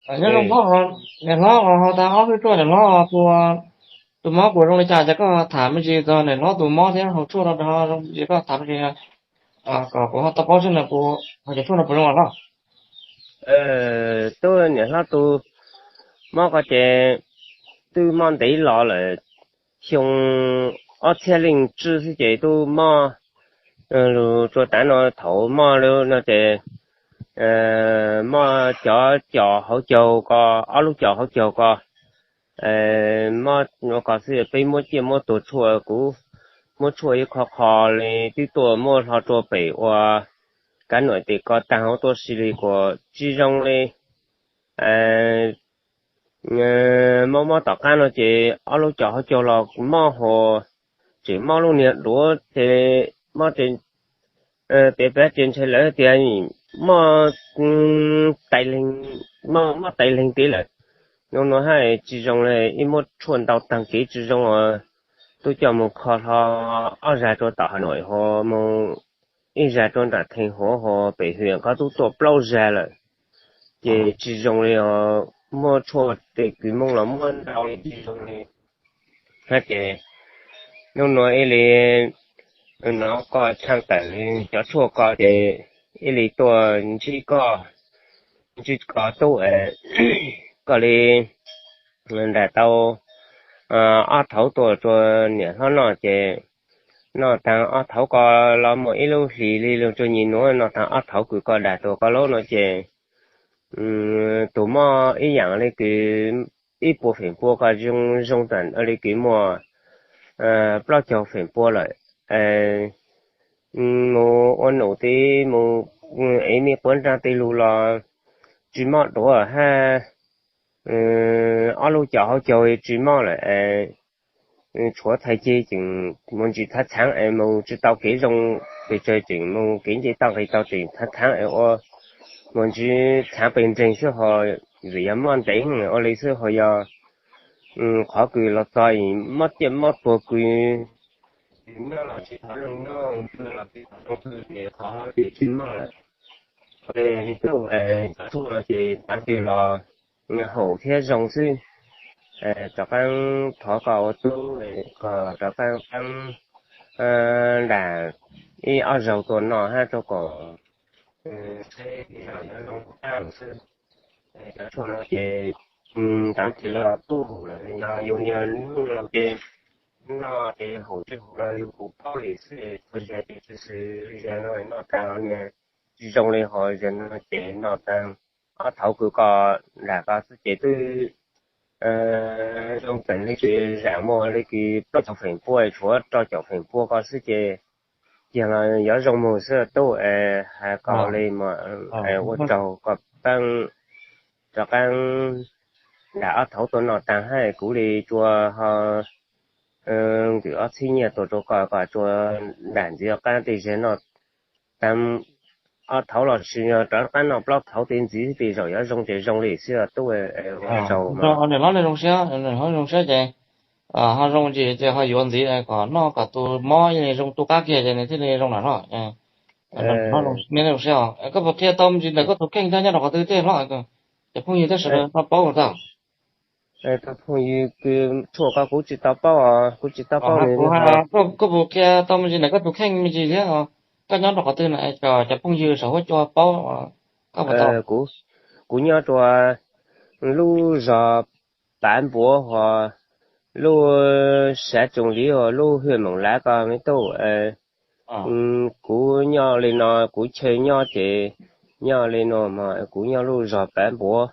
Nyob zoo niam hlob, ho tas ob hwj tshuaj niam hlob tus mob puas zoo li cas ces koj tham me ntsis txog niam hlob tus mob thiab hauv tshuaj no rau zoo li koj tham me ntsis kom kuv ho tau paub xwb no, hauv cov tshuaj no puas zoo los? Tub niam hlob tus mob ko ces twb mob ntev los lawm, xyoo ob txhiab leej tsib xwb ces twb mob lug tsua tav no. Thaum mob lub no ces mob cov cos hauv caug ko, ob lub cos hauv caug ko mob ko xwb. Peb muab ciaj muab tuag tshuaj, kuv muab tshuaj ib qho qho li twb tuaj muab hlo rua pem ua kab nuam tes ko taag hauv tuaj si li kuas tsis zoo li. Mob mob tom qab no ces ob lub cos hauv caug los mob hos, tseem mob lub niag duav ces mob ces piav piav ces ntshe lawv tias mob tais leeg, mob tais leeg tid lawm. Nub nua hab tsis zoo li, ib muab tshuaj ntau taag kev tsis zoo os. Tub coj moog kho hlo ob zag rua tom Has Noim hos moog ib zag rua nram Theej Huav hos pem hwm ko tub tuaj plaub zag lawm, ces tsis zoo li os. Muab tshuaj tes kws moog los muab ntau li tsis zoo li. Hab ces nub nua ib li no koj tshaaj tawm cov tshuaj ko ces ib li tuaj ntsib koj, ntsib koj tub, koj li nram tau ob thaud tuaj rua niam hlob noj ces noj taag ob thaud ko los muaj ib lub hlis li lug tsua nyim nuav noj taag ob thaud kws koj dag tuaj koj lub no ces tus mob ib yaam li kws ib puas feem pua ko zoo zoo tam li kws muaj plaub caug feem pua lawm. Mus ua num tid mus ev me quav nraag tej lug los tsis mob duav hab, ob lub cos hauv caug tsis mob lawm. Tshuav txhais ceg tseem mus ntsis txhaav txhaav es mus tsis tau kev zoo pes tsawg, tseem mus kev nce toj nqis tau tseem txhaav txhaav es ua mus ntsis txhaav pes nreeg xwb ho, vim yog mob ntev ua li xwb ho yog qhov kws los txog mob ciaj mob tuag kws noj los tsis tau zoo noj, ntsw los tsis tau zoo ntsw ces qhov ces tsis mob lawm. Cov tshuaj no ces tav twg los haum thiab zoo xwb. Rov qaab thov koj ua tub kom rov qaab paab dag ib ob zaug tuaj noj hab rau kom seb tij zoo qab xwb. Cov tshuaj no ces tav twg los tuaj haum lawm, yog yus niag hnub laus ces noj ces haum tsis haum los yus kuj paub li xwb. Txhua zag ces tsis xwm li zag no noj taag los tsis zoo li, ho zag no ces noj taag ob thaud kws koj dag ko xwb ces twb zoo tseem li tsis zaam muaj li kws plaub caug feem pua, tshuav rau caum feem pua ko xwb ces yog los yuav zoo moog xwb tub. Has koj li mas ua tsaug koj paab rov qaab dag ob thaud tuaj noj taag hab kuv li tsua ho nkwm ob txhib nyiaj tuaj rua koj kom tsua dag ntxiv qaab tej zag noj taag ob thaud los sis yog rov qaab noj plaub thaud tej ntxiv tej zaum yuav zoo ces zoo li xwb tub. Ua tsaug. Niam hlob zoo siab, niam hlob zoo siab ces ho zoo ntsis ces ho yuav ntxiv kom noj kom tus mob zoo tu qab kiag ces nws thiaj li zoo lawm no. Niam hlob zoo siab os. Koj puas qhia tau me ntsis ntawm koj tus kheej thiab nyob rau qhov twg tej hlob, cov phooj ywg thiab sawv daws tau paub tau? Tus phooj ywg kws tshuaj ko kuv tsis tau paub os, kuv tsis tau paub. Koj puas qhia tau me ntsis ntawm koj tus kheej me ntsis thiab, koj nyob rau qhov twg na, cov phooj ywg saum huab cua paub? Kuv nyob rua lub zog Pav Npuav hos lub sav Tsoom Liv hos lub hwj Moom Lav ko me tub. Kuv nyob li no, kuv chaw nyob ces nyob li no mas kuv nyob lub zog Pav Npuav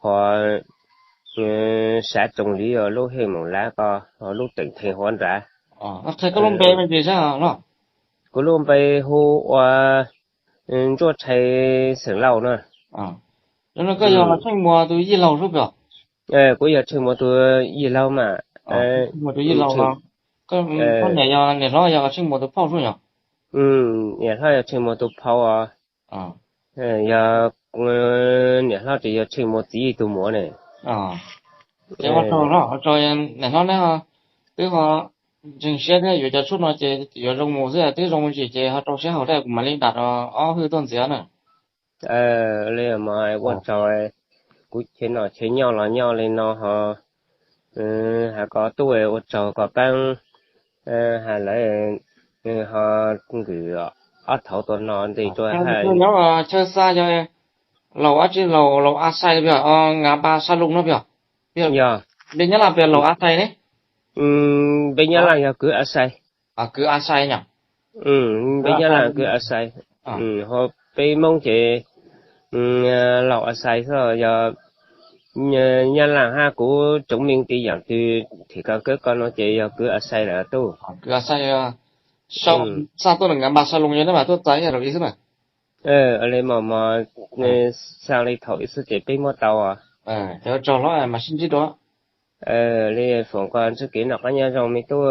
hos sav Tsoom Liv hos lub hwj Moom Lav ko, lub teem Theej Huav nrad. Kuv lub npe hu ua Ntsuab Tshai xeem Lauj na. Koj yog Tsheej Muas tus yij laug sub pom? Kuv yog Tsheej Muas tus yij laug mas. Tus yij laug, koj niam yog, niam hlob yog Tsheej Muas tus phauj sub yog? Niam hlob yog Tsheej Muas tus phauj os. Yog niam hlob ces yog Tsheej Muas txiv yij tus muam ne. Ces ua tsaug, ua tsaug niam hlob neb twb ho ntseeg siab thiab yuav cov tshuaj no ces yuav zoo mus xwb, twb zoo ntsis ces ho rau siab haum dab kuv mam li dam rau ob hwj tuaj ntxiv na. Li mas ua tsaug, kuv chaw nom chaw nyob los nyob li no ho, hais kom tub ua tsaug kom paab, hais lawv ho nkws ob thaum tuaj no ntes rua hab. Nyob chaw xa yog laug dab tsi, laug, laug A Xais, Ngas Npas Sa Loo no pog? Yog. Npe Nyab Laj pog, laug A Xais ne? Npe Nyab Laj yog kwv A Xais. Kwv A Xais. Npe Nyab Laj kwv A Xais. Ho peb Moob ces laug A Xais xwb, yog Nyab Laj hab kuv tsoom mej ti yaam twg them koj kawg koj no ces yog kwv A Xais lawm tub. Kwv A Xais. Xa tuaj Ngas Npas Sa Loo yog neb mas tuaj txais ib yam li xwb na. Li mos mos, xa li thaum ib xwb ces peb muab tau. Cov tsaug hlob mas sib ntsib dua. Li foom koj ntsib kev noj qab nyob zoo me tub.